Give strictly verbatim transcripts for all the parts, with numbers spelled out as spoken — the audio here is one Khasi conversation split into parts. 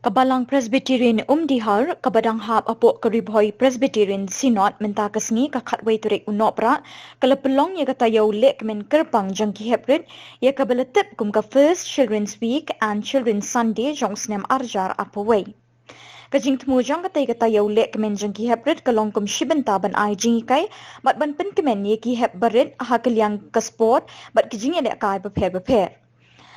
Ka Balang Presbyterian Umdihar, kaba dang hap hapoh ka Ri Bhoi Presbyterian Synod, mynta ka sngi ka khatwei tarik u Nohprah, ka la pynlong ïa ka taïew lehkmen kyrpang jong ki heprit, ïa kaba la tip kum ka First Children's Week and Children's Sunday jong u snem ar hajar arphew wei. Ka jingthmu jong katei ka taïew lehkmen jong ki heprit ka long kum shi bynta ban ai jinghikai bad ban pynkmen ïa ki hep barit ha ka liang ka sport bad ki jingïalehkai bapher bapher.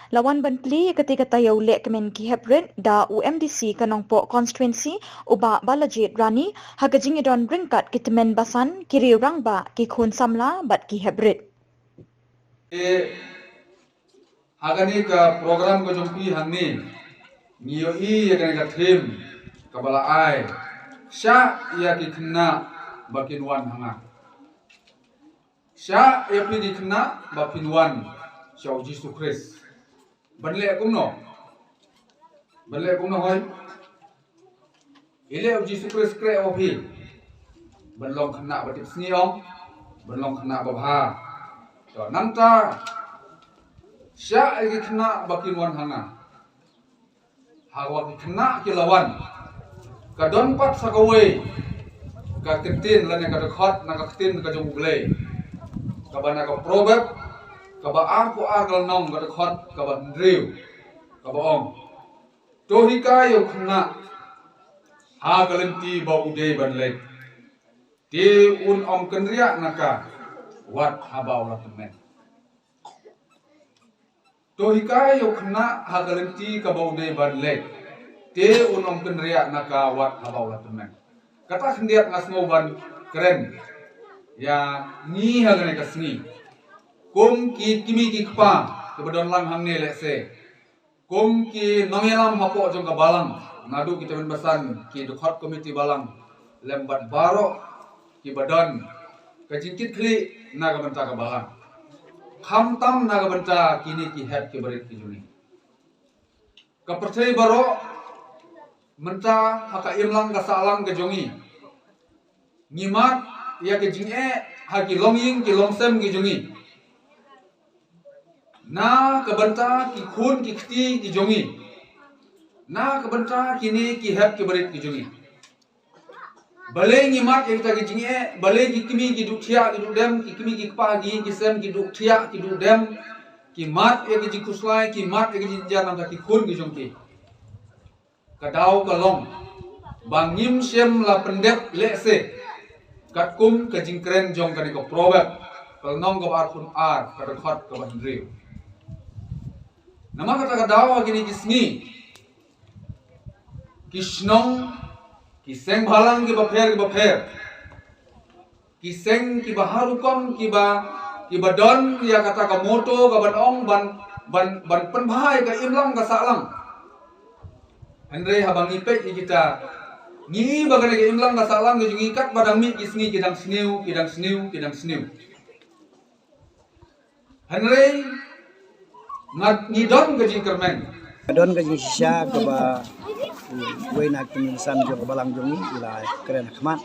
La wan ban plie ïa katei ka taïew lehkmen ki heprit da u M D C ka Nongpoh constituency, u Bah Balajied Rani, ha ka jingïadon ryngkat ki tymmen basan, ki riew rangbah, ki khun samla bad ki heprit. Eh, ha kane ka program ka jong phi hangne, ngi ïohi ïa kane ka theme kaba la ai, shah ïa ki khynnah ba kin wan ha nga. Shah ïa phi ki khynnah ba phin wan sha u Jisu Khrist. Ban leh kumno? Ban leh kumno hoi? Ïaleh u Jisu Khrist khreh ïa phi. Ban long khynnah ba tipsngi ong, ban long khynnah babha. To nangta, shah ïa ki khynnah ba kin wan ha nga. Haba ki khynnah ki la wan, ka don pat sa kawei ka ktien lane ka dkhot na ka ktien ka jong U Blei, kaba na ka Proverb kaba arphew ar ka lynnong, ka dkhot kaba hynriew, kaba ong: To hikai ïa u khynnah ha ka lynti ba u dei ban leit, te un ym kynriah na ka wat haba u la tymmen. To hikai ïa u khynnah ha ka lynti kaba u dei ban leit, te un ym kynriah na ka wat haba u la tymmen. Kata khyndiat nga sngew ban kren ïa ngi ha kane ka sngi, kum ki kmie ki kpa kiba don lang hangne lehse, kum ki nongïalam hapoh jong ka balang, naduh ki tymmen basan, ki dkhot komiti balang, lem bad baroh kiba don ka jingkitkhlieh na ka bynta ka balang, khamtam na ka bynta kine ki hep ki barit ki jong ngi. Ka pyrthei baroh mynta ha ka imlang ka sahlang ka jong ngi, ngi mad ïa ka jingeh ha ki longïing ki longsem ki jong ngi, na ka bynta ki khun ki kti ki jong ngi, na ka bynta kine ki hep ki barit ki jong ngi. Balei ngi mad ïa kita ki jingeh? Balei ki kmie ki duh thiah ki duh dem, ki kmie ki kpa ki ïing ki sem ki duh thiah ki duh dem, ki mad ïa ki jingkhuslai, ki mad ïa ki jingjia na ka bynta ki khun ki jong ki? Ka daw ka long ba ngim shym la pyndep lehse katkum ka jingkren jong kane ka Proverb, ka lynnong kaba arphew ar, ka dkhot kaba hynriew. Namar kata ka daw ha kine ki sngi, ki shnong, ki seng bhalang kiba pher kiba pher, ki seng kiba har rukom, kiba, kiba don ïa kata ka motto kaban ong ban, ban, ban pynbha ïa ka imlang ka sahlang. Hynrei haba ngi peit ïa kita, ngi i ba kane ka imlang ka sahlang ka jong ngi katba dang mih ki sngi ki dang sniew, ki dang sniew, ki dang sniew. Hynrei ngat ngi don ka jingkyrmen. Ka don ka jingshisha kaba uwei na ki tymmen basan jong ka balang jong ngi i la kren ha khmat.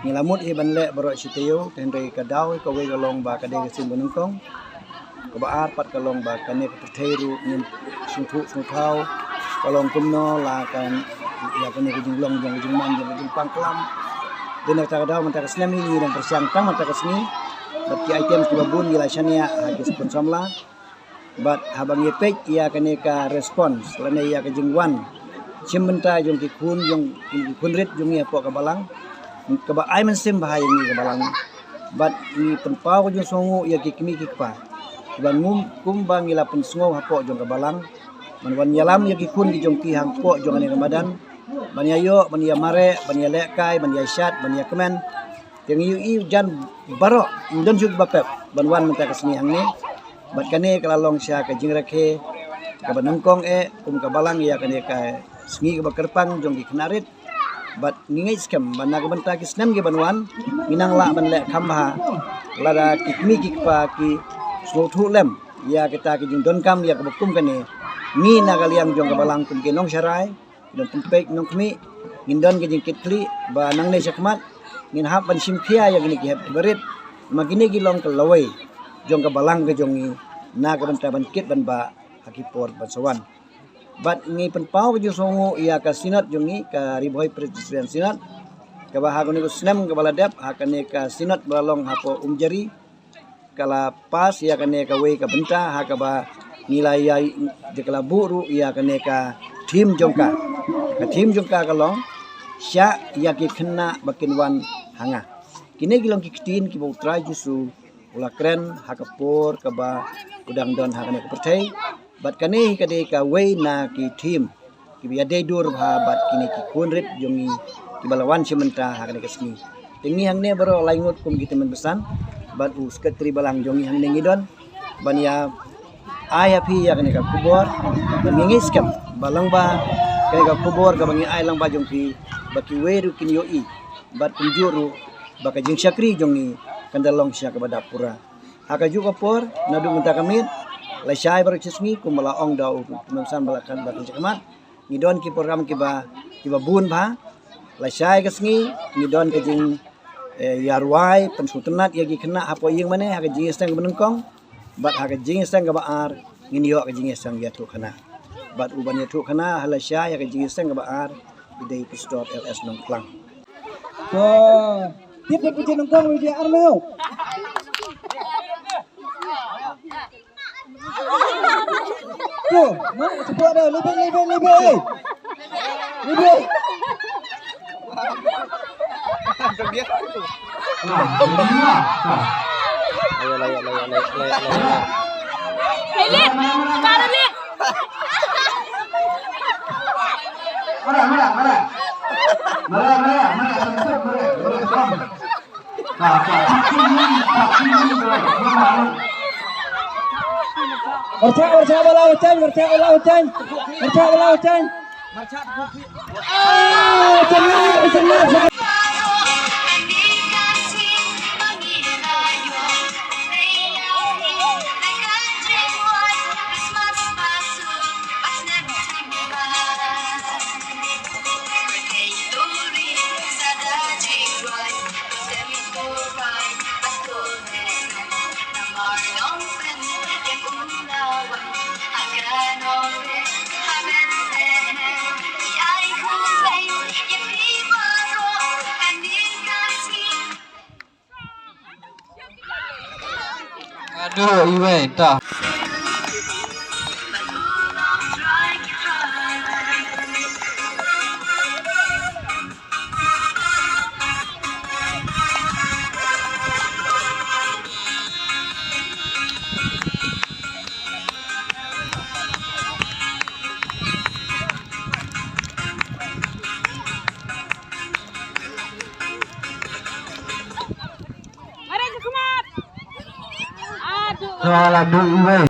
Ngi la mut hi ban leh baroh shi taïew, hynrei ka daw kawei ka long ba ka dei ka sien ba nyngkong. Kaba ar pat ka long ba kane ka pyrthei ruh ngim sngewthuh sngewthaw ka long kumno, la ka, ïa kane ka jinglong jong ka jingman jong ka jingpang klam. Dei na kata ka daw mynta ka snem ngi dang pyrshang tang mynta ka sngi bad ki item kiba bun ngi la shaniah ha ki sponsor samla. Bad haba ngi peit ïa kane ka response lane ïa ka jingwan shim bynta jong ki khun, jong ki khun rit jong ngi hapoh ka balang, kaba ai mynsiem bha ïa ngi ka balang. Bad ngi pynpaw ka jingsngewnguh ïa ki kmie ki kpa kiba ngum kumba ngi la pynsngew hapoh jong ka balang, ban wan ïalam ïa ki khun ki jong ki hapoh jong kane ka madan, ban ïa ïoh, ban ïa mareh, ban ïa lehkai, ban ïa shad, ban ïa kmen. Te ngi ïohi jan baroh, ym don shuh kiba pep ban wan mynta ka sngi hangne. Bad kane ka la long sha ka jingrakhe kaba nyngkong eh kum ka balang ïa kane ka sngi kaba kyrpang jong ki khynnah rit. Bad ngi ngeit skhem ba na ka bynta ki snem kiban wan, ngi nang lah ban leh kham bha lada ki kmie ki kpa ki sngewthuh lem ïa kita ki jingdonkam ïa kaba kum kane. Ngi na ka liang jong ka balang kum ki nongsharai, nongpynpeit nongkhmih, ngin don ka jingkitkhlieh ba nangne shakhmat ngin hap ban shim khia ïa kine ki hep ki barit. Namar kine ki long ka lawei jong ka balang ka jong ngi na ka bynta ban kit ban bah ha ki por ban sa wan. Bad ngi pynpaw ka jingsngewnguh ïa ka Synod jong ngi, ka Ri Bhoi Presbyterian Synod, kaba ha kane ka snem kaba la dep, ha kane ka Synod ba la long hapoh Umjari, ka la pass ïa kane kawei ka bynta, ha kaba ngi la ïa, ka la buh ruh ïa kane ka theme jong ka. Ka theme jong ka ka long, "Shah ïa ki khynnah ba kin wan ha nga." Kine ki long ki ktien kiba U Trai Jisu u la kren ha ka por kaba u dang don ha kane ka pyrthei. Bad kane hi ka dei kawei na ki theme kiba ïadei dur bha bad kine ki khun rit jong ngi kiba la wan sha mynta ha kane ka sngi. Te ngi hangne baroh lai ngut kum ki tymmen basan bad u Secretary Balang jong ngi hangne ngi don ban ïa ai ha phi ïa kane ka khubor. Bad ngi ngeit skhem ba lyngba kane ka khubor kaba ngi ai lyngba jong phi, ba kiwei ruh kin ïohi bad kumjuh ruh ba ka jingshakri jong ngi kan da long sha kaba dap pura. Ha kajuh ka por, naduh mynta ka miet, lashai baroh shi sngi, kumba la ong da u tymmen basan ba la kren ba ka jingkhmat, ngi don ki program kiba, kiba bun bha. Lashai ka sngi ngi don ka jing, eh, ïa rwai pynsngewtynnat ïa ki khynnah hapoh ïing mane ha ka jingïaseng kaba nyngkong. Bad ha ka jingïaseng kaba ar ngin ïoh ka jingïaseng ïathuhkhana. Bad uban ïathuhkhana ha lashai ha ka jingïaseng kaba ar, i dei Pastor L S Nongklang. To, tip ba pynjah nyngkong, pynjah ar, meo. To, ma, support dah, lebih, lebih, lebih, eh. Lebih. Ayo, ayo, ayo, ayo. Elit, Kak Elit. Mara, mara, mara. Mara, mara, mara, mara, mara, mara. Marcha, marcha bala hujan, marcha bala hujan. Marcha bala hujan. Ah, tenang, tenang. Aduh, iwei, ta. Aduh. Salah duh iwei.